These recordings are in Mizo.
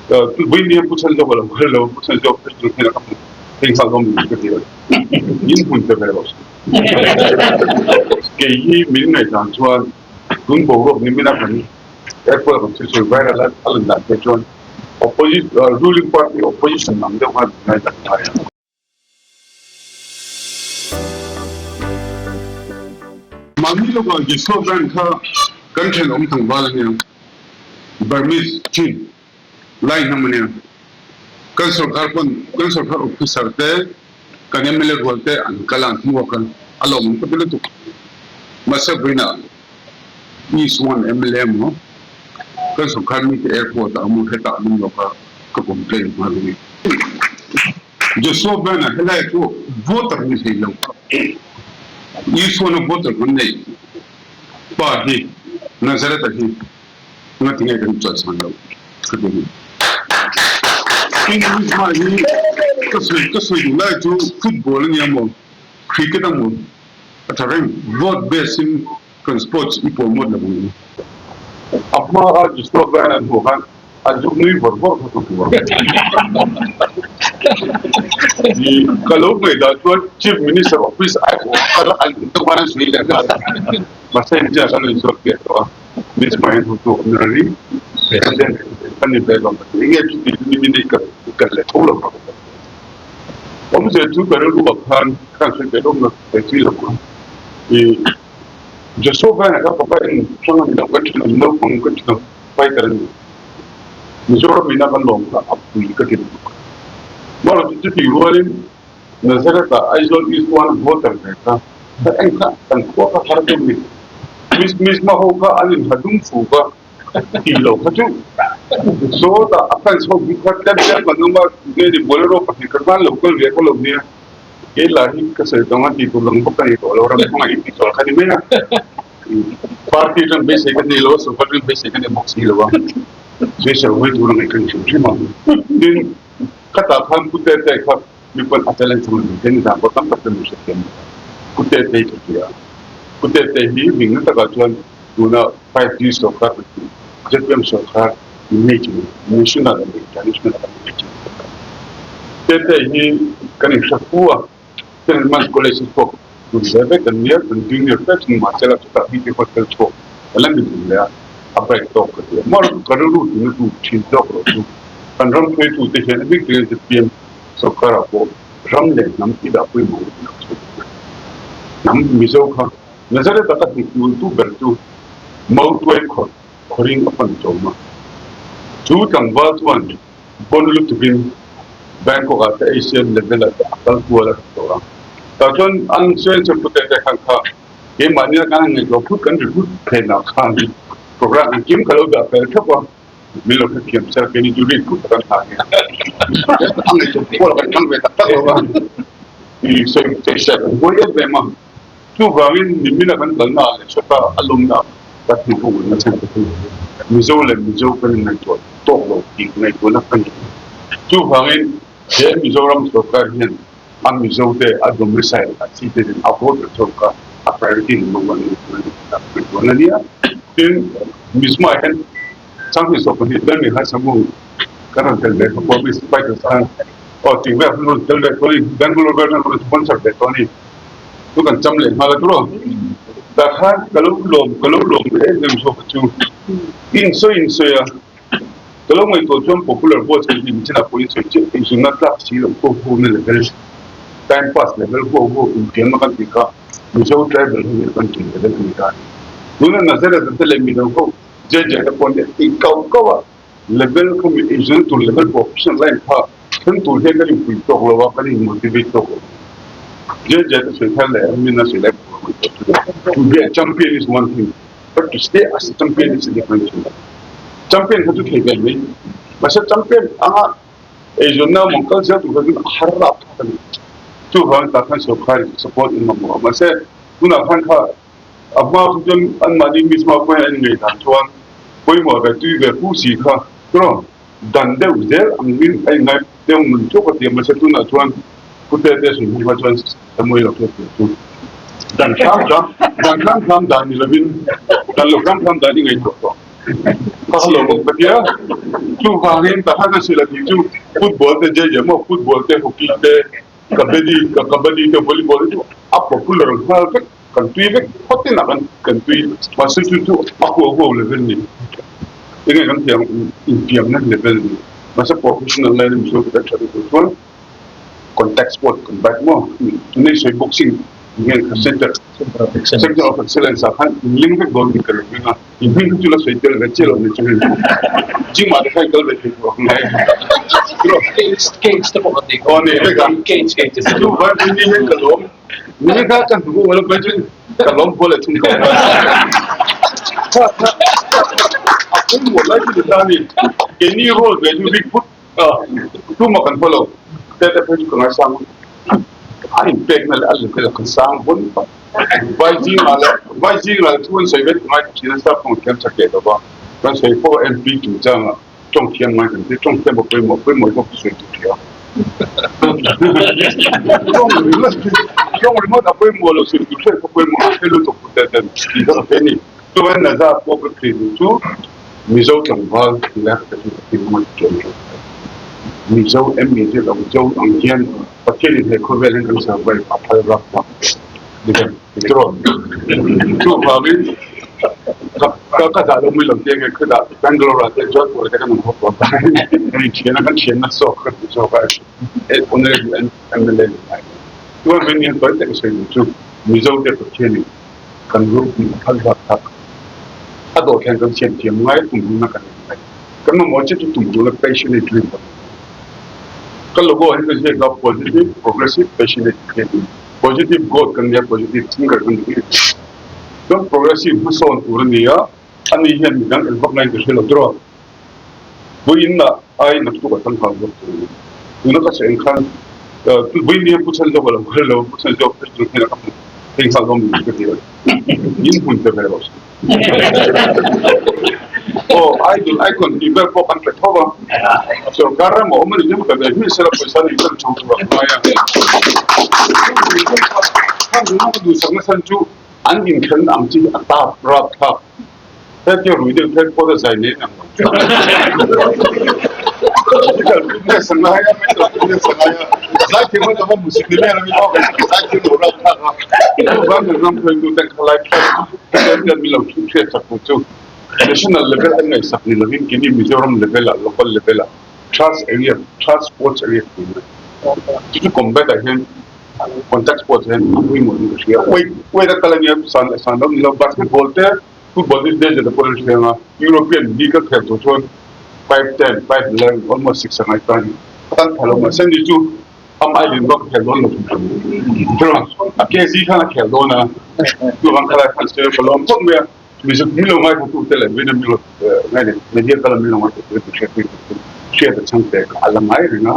Vawinia Pu Chhanzawka lo kal lo, Pu Chhanzawk phei chu hnenah ka hmu thei nghal dawn min ka ti a, in hmun pe ve rawh se. Kei hi min ngaihdan chuan tun boruak nimina kan airport kan thil sawi viral a a lan dan te chuan opposition ruling party opposition ang deuh khan min ngaihdan ngai a. Mahni lawkah Joshua Van kha kan thenawm tlangval a nia, Burmese, Chin, lai hnam a nia. Kan sorkar pawn kan sorkar officer te, kan mla rual te an kal a, an hmuak a, a lawmawm ka ti lutuk. Mahse vawiinah East One mla emaw kan sorkar mite airport ah emaw hetah an awm lawk a, ka complain nghal a ni. Joshua Banner helai chu voter ni hlei lo. Isuana voter kan neih pa hi Nazareth-a hi ngatinge kan chawisan loh ka ti ni. King Rizma hi ka sawi ka sawi duh lai chu football a nia maw, cricket a maw a tha reng. Vote base in kan sports i promote lo ang u. A hma a Joshua Banner hmuh khan A zuk nui vawr vawr kha ka hmu a. I ka lo ngaihdah chuan Chief Minister Office ai awm kha la an chuan an sawi leh nghal a. Mahse inchhiah kan rawn zawt piah tawh a, Miss Mahin hotu honorary President ka ni ve lo. Enge chuti chu nimin ei ka kal leh tho lo ka ti. Awmzia chu ka rilru ah khan ka han sawi ve lawm lo ve chi lo a. I Joshua Van-a kha papa en hrang a ni lo, ka thin awm naupang ka thin awm. Fighter a ni. Mizoram ina kan lawm kha a pui ka ti lutuk. Amaherawh chu chutih rualin Nazareth ah Aizawl East one voter ve kha ka en kha kan khua kha har deuh ni. Miss Miss hma ho kha an inha dum fu ka tih loh kha chu sawtah a fans ho bik kha tlem tlem kan awm a, nge ni Bolero pahnih khat khan lo kal ve kha lo nia. Kei lah hi ka sawi tawng a tih tur lang bawk ka ni tawh lo ram hmangaih tih chawlh kha ni mai a. Party atang beisei ka nei lo a, sorkar atang beisei ka nei bawk si lo a, sawisel hawi tur a ngaih ka ni hrim hrim a. Tin, khatah khan Pu Tete kha mi pawn a challenge ang a ni, nizan pawh tam tak chuan min hrethiam lo a, Pu Tete hi ka hria a. Pu Tete hi ming na takah chuan tuna 5G sorkar kan tih, zpm sorkar image a ni, national a ni, international a image a ni. Tete hi kan inhre fu a. St. College hi chhuak dun ve vek an nia, kan junior vek chung mahse la chutah BT Hostel chhuak ka la ni dun leh a, a bright tawk ka ti a. Mar ka rilru tuna tu thin zawk loh chu kan ram hruaitu te hian a bik takin zpm sorkar ah pawh ram leh hnam i dah pawimawh lutuk loh chu hnam Mizo kha Nazareth a ka hmu tul tu ber chu Mautuai khawr khawring a pan chawm a, chu tlangval chuan Bon lutukin Bangkok ah te Asian level ah te a kal kual a ti tawh a. Tah chuan an sawi pute te khan kha keimahni a kan han ngaihtuah phut kan recruit phenah khan program engkim ka lo dah fel theuh a, min lo hrethiam sela keini chu recruit tak an hna nia. A ngaihtuah kual kan hmang ve tak tak lo a, i sawi sawi kan buai em em a. Chuvangin nimin a kan kalna ah leh hriata a lawmna ka hmuh ho ngun nachhan ka hmu. Mizo leh Mizo kan inngaihtuah tawk lo tih ngaihtuahna ka nei. Chuvangin he Mizoram sorkar hian a Mizo te a domicile a chi te nen a voter zawk kha a priority number one a ni tur a ni tih ngaihtuahna a ni a. Tin, Mizma hian Sanghnih 12 Daniel Hasamu kan rawn tel ve kha pawh Miss Fighters khan aw tih vel khan rawn tel ve tawh a ni. Bangalore vel khan rawn sponsor ve tawh a ni. Chu kan cham leh nghal a tawh a. Tah khan ka lo lawm ka lo lawm em em zawk a chu. Insawi insawi a, ka lo ngaihtuah chuan popular vote hi michina pawh insawi chiah thei zunna tlak si loh pawh ho na level time pass level ho ho infiamna kan tih kha Mizo tribal ho hian kan ṭin level a ni ta a ni. Tuna Nazareth te leh midang ho JJ te pawh an ti kau kau a. Level kha mi eizawn tur level professional line kha then tur hian kan inpui tawk lo a, kan in motivate tawk lo. JJ te sawi thar leh min a sawi lai pawh ka ngaihtuah chu. To be a champion is one thing but to stay as a champion is a different thing. Champion kha chu thei ve mai mahse champion anga eizawnna mawng kal zel tur kha chuan a har rap thlak a ni. Chuvangin tah khan sorkar in support in mamawh a mahse tunah khan kha A hma chu chuan anmahni misma pawhin an inngaihdan chuan pawimawh ve tui ve fu si kha chuan dan deuh zel angin a inngai deuh nun chauh ka ti a, mahse tunah chuan Pute te sawi hnu kha chuan Samuel a hriat tur chu dan hram hram dan hram hram dan ni lovin dan lo hram hram dan i ngaihtuah tawh kha ka lo bawk ka ti a. Chuvangin ka hlan a si la tih chu football te je je maw football te hockey te kabaddi kabaddi te volleyball te chu a popular nghal vek kan tui vek phawt inah kan kan tui mahse chu chu a huau huau level ni enge kan tih ang infiamna level ni mahse professional line a mizo te kan that tur chuan contact sport kan bike maw tunei sawi boxing nge kha center center of excellence ah khan inling vek dawn ni ka lo ring a in hming kha chu la sawi tel ve chiah lo ni chu gym ah te khan kal ve thei tur ang ngai Cage te pawh kan nei aw nei vek a cage cage chu vai pui ni hian ka lawm ni kha kan hmu lo pai chu ka lawm pawl leh thung ka a pawimawh lai chu ni ta ni keini role ve chu rik phut Tumah kan hmu lo. Tete phei chu ka ngaisang a inpekna leh a level a kan sang vawn tak. Vai zingah leh vai zingah leh thu an sawi vek ngai thin a staff tawng thiam chak leh lo va. Kan sawi fo a MP chungchangah tawng thiam ngai kan ti. Tawng thiam a pawimawh pawimawh hi pawh ka sawi duh ṭhia. Tawng ringawt tawng ringawt a pawimawh lo sawi duh hriat kha pawimawh a hre lutuk tete tih kha ka hre a ni. Chuan Naza pawh ka thei duh chu Mizo tlangval la ka chu ka ti ngawt tawh lo. Mizo em ni chu lo Mizo ang hian Pathian in he khawvel hian kan survive a phal rak tak tiraw. Chuvangin ka ka dah lo mai lo te nge ka dah Bangalore ah te Jodhpur ah te kan awm ho tawh a kan inthian a kan thianna zawk ka ti zawk a honorable MLA ni ngai lo. Chuan veng hian tawi tak a sawi duh chu Mizo te Pathian in kan ropui a phal zat tak a dawhthleng kan siam thiam ngai tum runa kan en mai. Kan mamawh chiah chu tum runa passionate dream kan ni. Ka logo ah hian ka ziak a positive, progressive, passionate creative. Positive God kan nia, positive thinker kan ni. Chuan progressive hmasawn tur a ni a, ani hian midang en vak ngaiin ka hre lo tiraw. Vawiin ah ai naktuk a tang nghal zawk tur a ni. Tuna ka sawi ang khan vawiin hian Pu Chhanzawka lo kal lo, Pu Chhanzawka phei chu hnenah ka hmu thei nghal dawn min ka ti a, in hmun pe ve rawh se. Aw idol icon tih vel pawh kan pe tho a, sorkar ram a awm a ni chu ka ve hmih sela pawisa nei chuan tho tur a ngai a. Khang nuna ka duhsak nasa chu an inkhelna ang chi hi a tap rapthlak. Hetia rui deuh phek pawh a zai nei ang lo. Physical fitness a ngai a, mental fitness a ngai a. Zai thiam a tam a, music ni leng ami pawh kan zai thiam lo ram thlak a. Chuvang kan ram hruaitu ten khalai trust ten ten min lo thu hriat chak tur chu national level an ngaihsak ni lovin keini Mizoram level ah local level ah trust area trust sports area tih a chu chu combat ah hian contact sports hian a pawimawh in ka hria. Weight weight a kal ania san san lo ni lo basketball te Football hi danger te pawh an hriang a, European league a khel tur chuan 5'10, 5'11, almost 6 a ngai ta a ni. A tan pha lo mahse ni chu am ai lin bak a khel dawn lo hrim hrim. A KZ khan a khel dawn a, chuvang khalai khan se ka lawm khawp mai a, Mizo min lo ngaithla te leh vena min lo ngai leh media kala min lo ngaithla tu te hriat pui tur chu hriat a chang te ka a la ngai reng a.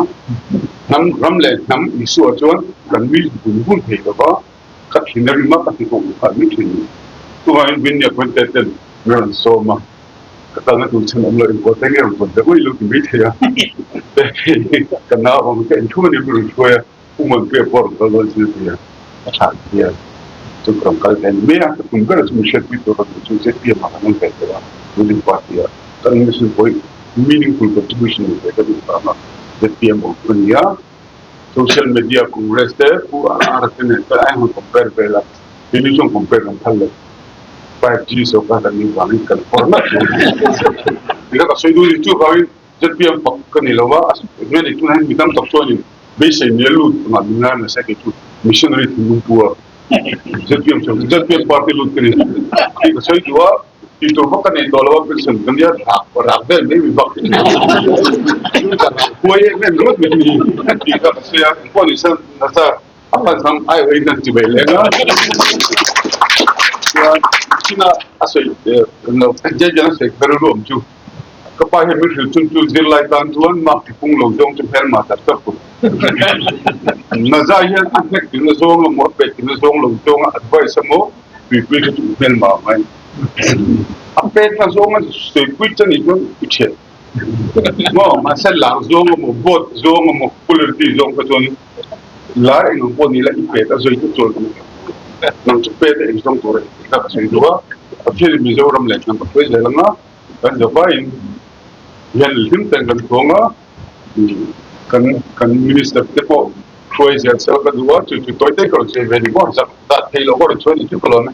Hnam ram leh hnam Isua chuan kan nui vun vun thei lo va. Ka thin a rim a, ka hmu tawh kha ni thin. Chuvangin Vinny appointed ten min rawn sawm a, ka kalna tur chhan awm lo engkawl te nge rawn vawn deuh mai lo ti mai thei a. Ka nau ang ka inthum a ni min rawn hruai a, Pu Muanpuia pawh a rawn kal dawn sin a ti a, a tha an ti a, chu ka rawn kal ve ni mai a, ka tum ber chu min hriatpui tur rawn chu zpm ah kan awm ve tawh a, ruling party ah kan mission pawh hi meaningful contribution nei ve ka duh vang a zpm awm ka ni a. Social media Congress te Pu RR te nen chuan a inhawn compare vel a, keini chuan compare kan phal lo. 5G sorkar kan nih vangin kan phawr ngat mai. Tika ka sawi duh ni chuvangin zpm fak ka ni lo va, nge ni tunah hian mi tam tak chuanin beisei ni a lut angah min ngai mahse kei chu missionary thinlung pu a zpm zpm party lut ka ni tih ka sawi duh a. Tih tur vak ka nei tawh lo a, pension ka nia rak rak vel mai mi bak ka rak huai em em ringawt mai ni tih kha ka sawi a, engpawh ni se nasa a pan sam ai awin kan ti ve leng a, chuan china a sawi lo Jajan a sawi kher luam chu ka pa hian min hrilh chun chu zirlai tan chuan mark ti pung lo zawng chu hmelma tak tak tur Naza hian a hnek tina zawng emaw a pet tina zawng lo zawng a advice emaw Tuipui kha chu hmelma a ngai. A pekna zawnga tuipui chu nih chuan i thian. Maw mahse lar zawng emaw vote zawng emaw popularity zawng kha chuan lar eng ang pawh ni la i pet a zui chu chuan nang chu pet a engzawng tur a tih kha ka sawi duh a. Pathianin Mizoram leh hnam a hruai zel ang a, kan zavaiin. Hian hlim ten kan chuang a, kan kan minister te pawh hruai zel sel ka duh a, chu chu tawi te ka rawn sawi ve ni maw, zak dat thei loh ka rawn chhuah ni chu ka lawm e.